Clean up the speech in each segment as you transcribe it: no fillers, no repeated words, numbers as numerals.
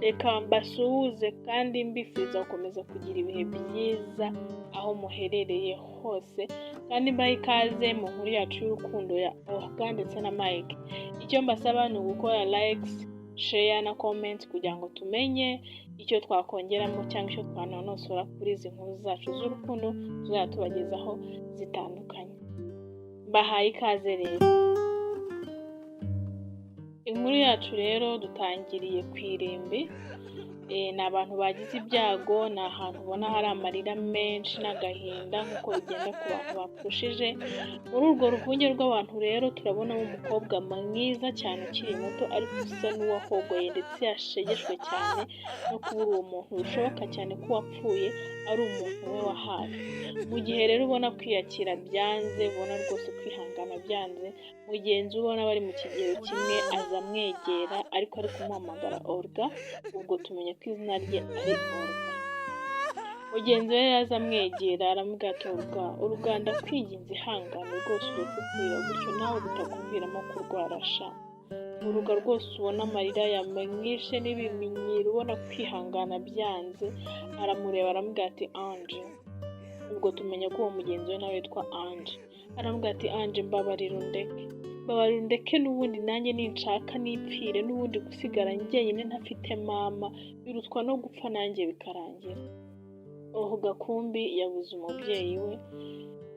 Reka mbasuhuze kandi mbifuriza gukomeza kugira ibihe byiza aho muherereye hose, kandi mbahe ikaze mu nkuru yacu y'urukundo ya Olga ndetse na Mike. Icyo mbasaba ni ugukora likes, share na comment kugira ngo tumenye icyo twakongeramo cyangwa icyo twanonosora kuri izi nkuru zacu z'urukundo tuzajya tubagezaho zitandukanye. Mbahaye ikaze rero. Inkuru yacu rero dutangiriye ku irimbi. Ni abantu bagize ibyago, ni ahantu ubona hari amarira menshi n'agahinda nk'uko bigenda ku bantu bapfushije. Muri urwo ruvunge rw'abantu rero turabonamo umukobwa mwiza cyane ukiri muto, ariko usa n'uwahogoye ndetse yashegeshwe cyane no kubura uwo muntu, bishoboka cyane ko uwapfuye ari umuntu we wa hafi. Mu gihe rero ubona kwiyakira byanze, ubona rwose kwihangana byanze, mugenzi we ubona bari mu kigero kimwe aza amwegera, ariko ari kumuhamagara Olga, ubwo tumenya ko izina rye ari Olga. Mugenzi we rero aza amwegera, aramubwira ati: "Olga, Olga, ndakwinginze ihangane rwose, ureke kurira gutyo nawe bitakuviramo kurwara sha." Olga rwose ubona amarira yamwishe n'ibiminyiro, ubona kwihangana byanze, aramureba aramubwira ati: "Ange," ubwo tumenya ko uwo mugenzi we nawe witwa Ange, aramubwira ati: "Ange, mbabarira undeke, mbabarira undeke, n'ubundi nanjye ninshaka nipfire, n'ubundi gusigara njyenyine ntafite mama birutwa no gupfa nanjye bikarangira." Olga kumbi yabuze umubyeyi we.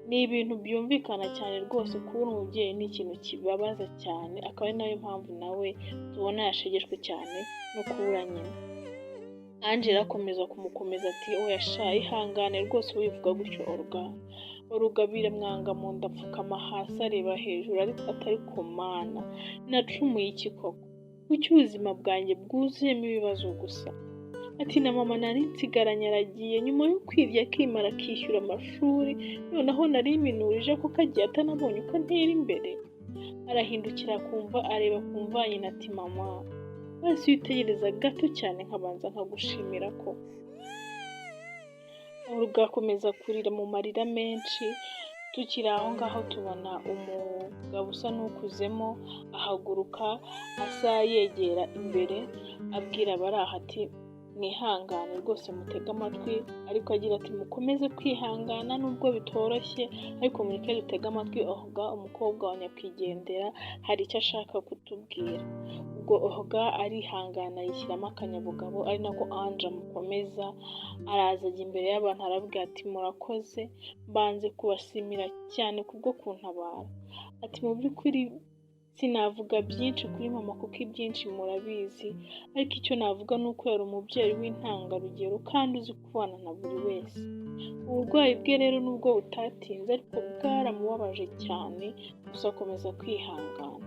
Ni ibintu byumvikana cyane rwose, kubura umubyeyi ni ikintu kibabaza cyane, akaba ari nayo mpamvu nawe tubona yashegeshwe cyane no kubura nyina. Angela akomeza kumukomeza ati: "Oya sha, ihangane rwose, wivuga gutyo Olga." Olga biramwanga mu nda, apfukama hasi areba hejuru, ariko atari ku Mana, nacumuye iki koko? Kuki ubuzima bwanjye bwuzuyemo ibibazo gusa? Ati: "Na mama nari nsigaranye aragiye nyuma yo kwirya akimara akishyura amashuri, noneho nari minurije kuko agiye atanabonye uko antera imbere." Arahindukira akumva areba kumva nyina ati: "Mama, wese iyo utegereza gato cyane nkabanza nkagushimira ko." Rugakomeza kurira mu marira menshi. Tukiri aho ngaho tubona umugabo usa n'ukuzemo ahaguruka asa yegera imbere, abwira abari aho ati: "Mwihangane rwose, mutege amatwi," ariko agira ati: "Mukomeze kwihangana nubwo bitoroshye, ariko mureke dutege amatwi Olga, umukobwa wa nyakwigendera, hari icyo ashaka kutubwira." Ubwo Olga arihangana yishyiramo akanyabugabo, ari nako Ange amukomeza, araza ajya imbere y'abantu arabwira ati: "Murakoze, mbanze kubashimira cyane kubwo kuntabara." Ati: "Mu by'ukuri sinavuga byinshi kuri mama kuko ibyinshi murabizi, ariko icyo navuga ni uko yari umubyeyi w'intangarugero kandi uzi kubana na buri wese. Uburwayi bwe rero nubwo butatinze ariko bwaramubabaje cyane, gusa akomeza kwihangana.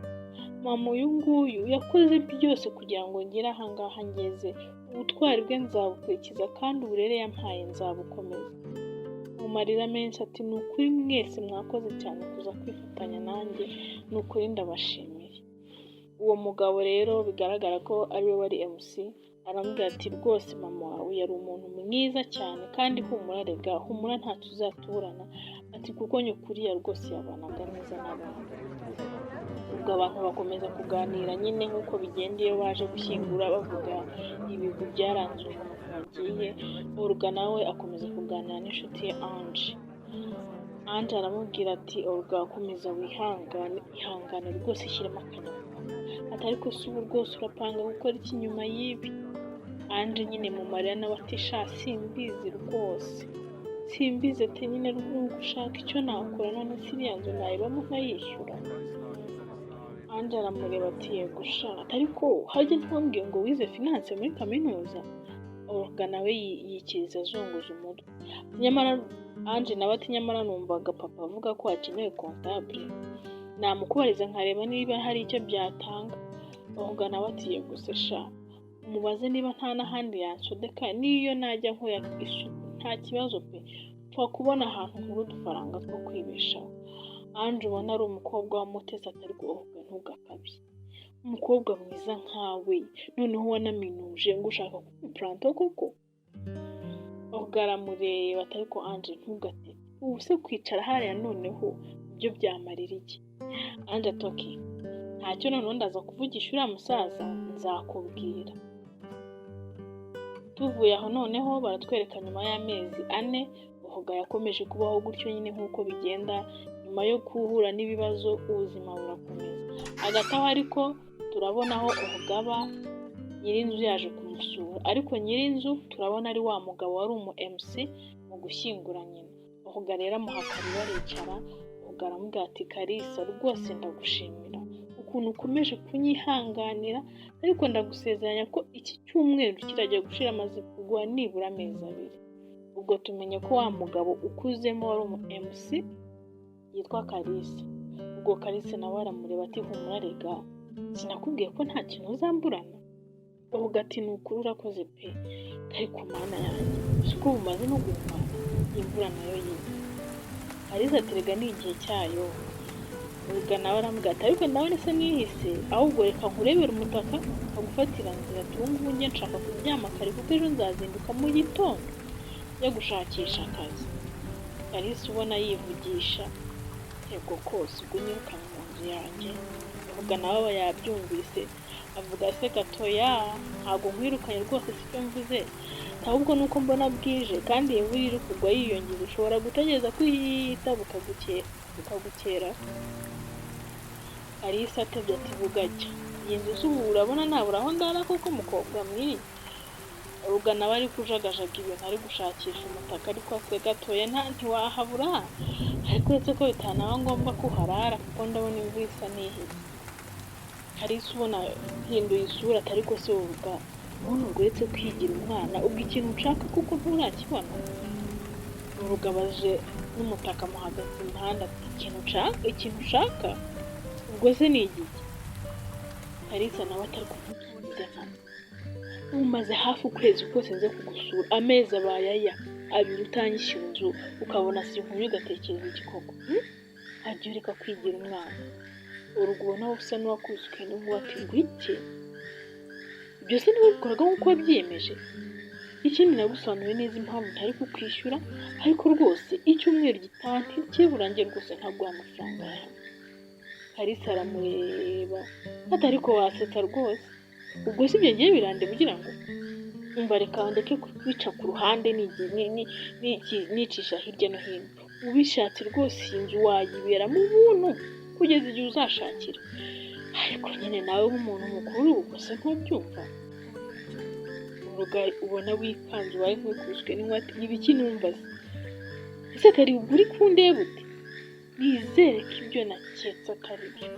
Mama uyu nguyu yakoze byose kugira ngo ngere aha ngaha ngeze, ubutwari bwe nzabukurikiza kandi uburere yampaye nzabukomeza." Mu marira menshi ati: "Ni ukuri mwese mwakoze cyane kuza kwifatanya nanjye, ni ukuri ndabashimiye." Uwo mugabo rero bigaragara ko ariwe wari MC, aramubwira ati: "Rwose mama wawe yari umuntu mwiza cyane, kandi humura rega, humura ntacyo uzatuburana," ati "kuko nyukuriya rwose yabanaga neza n'abantu." Ubwo abantu bakomeza kuganira nyine nk'uko bigenda iyo baje gushyingura, bavuga ibigwi byaranze umuntu wagiye. Olga nawe akomeza kuganira n'inshuti ye Ange. Ange aramubwira ati: "Olga, komeza wihangane, ihangane rwose, shyiramo akanyabugabo." Ati: "Ariko se ubu rwose urapanga gukora iki nyuma y'ibi?" Ange nyine mu marira nawe ati: "Sha, simbizi rwose, simbizi." Ati: "Nyine ni ugushaka icyo nakora, none se iriya nzu nayibamo nkayishyura?" Ange aramureba ati: "Yego sha." Ati: "Ariko harya ntiwambwiye ngo wize finance muri kaminuza?" Olga nawe yikiriza azunguza umutwe. Nyamara Ange nawe ati: "Nyamara numvaga papa avuga ko hakenewe comptable, namukubariza nkareba niba hari icyo byatanga." Olga nawe ati: "Yego se sha, umubaze niba nta n'ahandi yansodeka, n'iyo najya nkora isuku nta kibazo pe, pfa kubona ahantu nkura udufaranga two kwibeshaho." Ange ubona ari umukobwa w'umutesi ati: "Ariko Olga, ntugakabye, umukobwa mwiza nkawe noneho wanaminuje ngo ushaka kuba koko?" Olga aramureba ati: "Ariko Ange, ntugatete, ubu se kwicara hariya noneho byo byamarira iki?" Ange ati: "Okay, ntacyo, noneho ndaza kuvugisha uriya musaza nzakubwira." Tuvuye aho noneho baratwereka nyuma y'amezi 4, Oruga yakomeje kubaho gutyo nyine nk'uko bigenda nyuma yo guhura n'ibibazo, ubuzima burakomeza. Hagati aho ariko turabona aho Oruga aba, nyir'inzu yaje kumusura, ariko nyir'inzu turabona ari wa mugabo wari umu MC mu gushyingura nyina. Oruga rero amuha karibu aricara. Oruga aramubwira ati: "Kalisa, rwose ndagushimira ukuntu ukomeje kunyihanganira, ariko ndagusezeranya ko iki cyumweru kirajya gushira amaze kuguha nibura amezi 2." Ubwo tumenye ko wa mugabo ukuzemo wari umu MC yitwa Kalisa. Ubwo Kalisa nawe aramureba ati: "Humura rega, sinakubwiye ko nta kintu uzamburana?" Uvuga ati: "Ni ukuri urakoze pe, ariko Mana yanjye, uzi ko bumaze no guhuma, imvura nayo yize?" Kalisa ati: "Rega ni igihe cyayo." Ubwo nawe aramubwira ati: "Ariko ndabona isa n'ihise, ahubwo reka nkurebere umutaka nkagufatira nzira. Ubu ngubu njye nshaka kuryama kare kuko ejo nzazinduka mu gitondo njya gushakisha akazi." Kalisa ubona yivugisha: "Yego kose, ubwo unyirukanye mu nzu yanjye?" Uvuga nawe aba yabyumvise, avuga aseka: "Toya, ntabwo nkwirukanye rwose, sibyo mvuze, ahubwo nuko mbona bwije kandi iyi mvura iri kugwa yiyongera, ushobora gutegereza ko ihita bukagukera." Kalisa atebye ati: "Bugacya, iyi nzu se ubu urabona nabura aho ndara koko, mukobwa mwiza?" Ruga nawe ari kujagajaga ibintu, ari gushakisha umutaka, ariko aseka: "Gatoya ntiwahabura, ariko uretse ko bitanaba ngombwa ko uharara kuko ndabona imvura isa n'ihise." Kalisa ubona hinduye isura ati: "Ariko se Ruga, ubundi ubwo uretse kwigira umwana, ubwo ikintu nshaka kuko nturakibona?" Rugabaje n'umutaka amuhagaze impande ati: "Ikintu nshaka, ikintu ushaka ubwo se ni igiki?" Kalisa nawe atari kuvuga nkana: "Umaze hafi ukwezi kose nze kugusura, amezi abaye aya 2 utanyishyura inzu, ukabona sinkuye, ugatekereza iki koko? Wagiye ureka kwigira umwana?" Urugo ubona usa n'uwakubiswe n'inkuba ati: "Ngwiki? Ibyo se niba bikoraga nk'uko wabyiyemeje? Ikindi, nagusobanuriye neza impamvu ntari kukwishyura, ariko rwose icyumweru gitaha ntikiburangiye rwose ntaguha amafaranga yawe." Kalisa aramureba ati: "Ariko wasetsa rwose, ubwo si ibyo ngiye birandeba ugira ngo umva, reka ndeke kubica ku ruhande nicisha hirya no hino. Ubishatse rwose iyi nzu wayiberamo ubuntu kugeza igihe uzashakira, ariko nyine nawe nk'umuntu mukuru ubwo se ntubyumva?" Uruga ubona wikanze, ubaye nk'ukubiswe n'inkuba ati: "Ibiki numva se? Ese kari ubwo uri kundeba ute? Nizere ko ibyo naketse atari byo."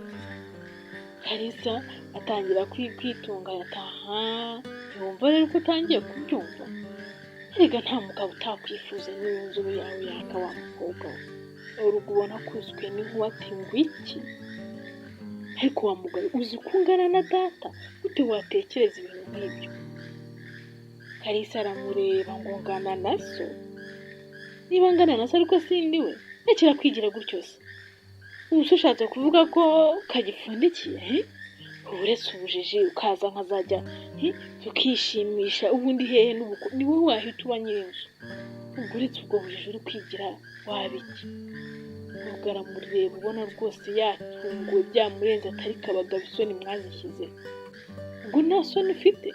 Kalisa atangira kwitunganya ati: "Aha ntiwumva rero ko utangiye kubyumva? Erega nta mugabo utakwifuza niba inzobe yawe yaka, wa mukobwa we." Urugo ubona akubiswe n'inkuba ati: "Ngwiki? Ariko wa mugabo, uzi ko ungana na data, gute watekereza ibintu nk'ibyo?" Kalisa aramureba ngo: "Ngana na so? Niba ngana na so ariko sindi we, rekera kwigira gutyo se. Ubu se ushatse kuvuga ko kagipfundikiye? Ubu uretse ubujiji ukaza nkazajya tukishimisha ubundi hehe n'ubuko ni wowe wahita uba nyir'inzu? Ubwo uretse ubwo bujiji uri kwigira waba iki?" Ubwo aramureba ubona rwose yatunguwe byamurenze, atari abagabo isoni mwazishyize, ubwo nta soni ufite?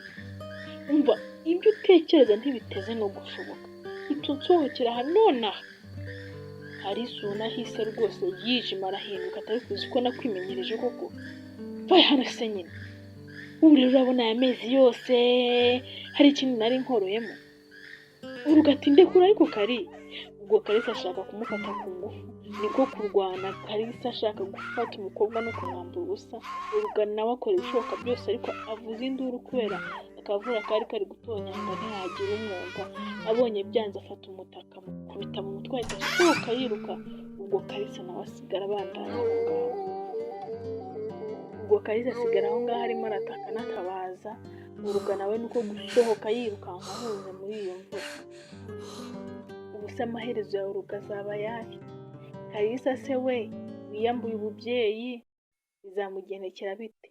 Umva, ibyo utekereza ntibiteze no gushoboka, ihita unsohokera aha nonaha. Kalisa ubona ahise rwose yijima, arahinduka, atari kuzi ko nakwimenyereje koko? Vaye hano se nyine. Ubu rero urabona aya mezi yose hari ikintu nari nkoroyemo? Uruga ati: "Ndekura." Ariko kari ubwo Kalisa ashaka kumufata ku ngufu, niko kurwana. Kalisa ashaka gufata umukobwa no kumwambura ubusa. Uruga nawe akora ibishoboka byose, ariko avuza induru kubera akavura kari kari gutonyanga ntihagira umwumva. Abonye byanze afata umutaka amukubita mu mutwe, ahita asohoka yiruka. Ubwo Kalisa nawe asigara abandanya aho ngaho. Ubwo Kalisa asigara aho ngaho arimo arataka anatabaza. Uruga nawe niko gusohoka yirukanka ahunze muri iyo mvura. Ubu se amaherezo ya Uruga azaba ayahe? Kalisa se we wiyambuye ububyeyi bizamugendekera bite?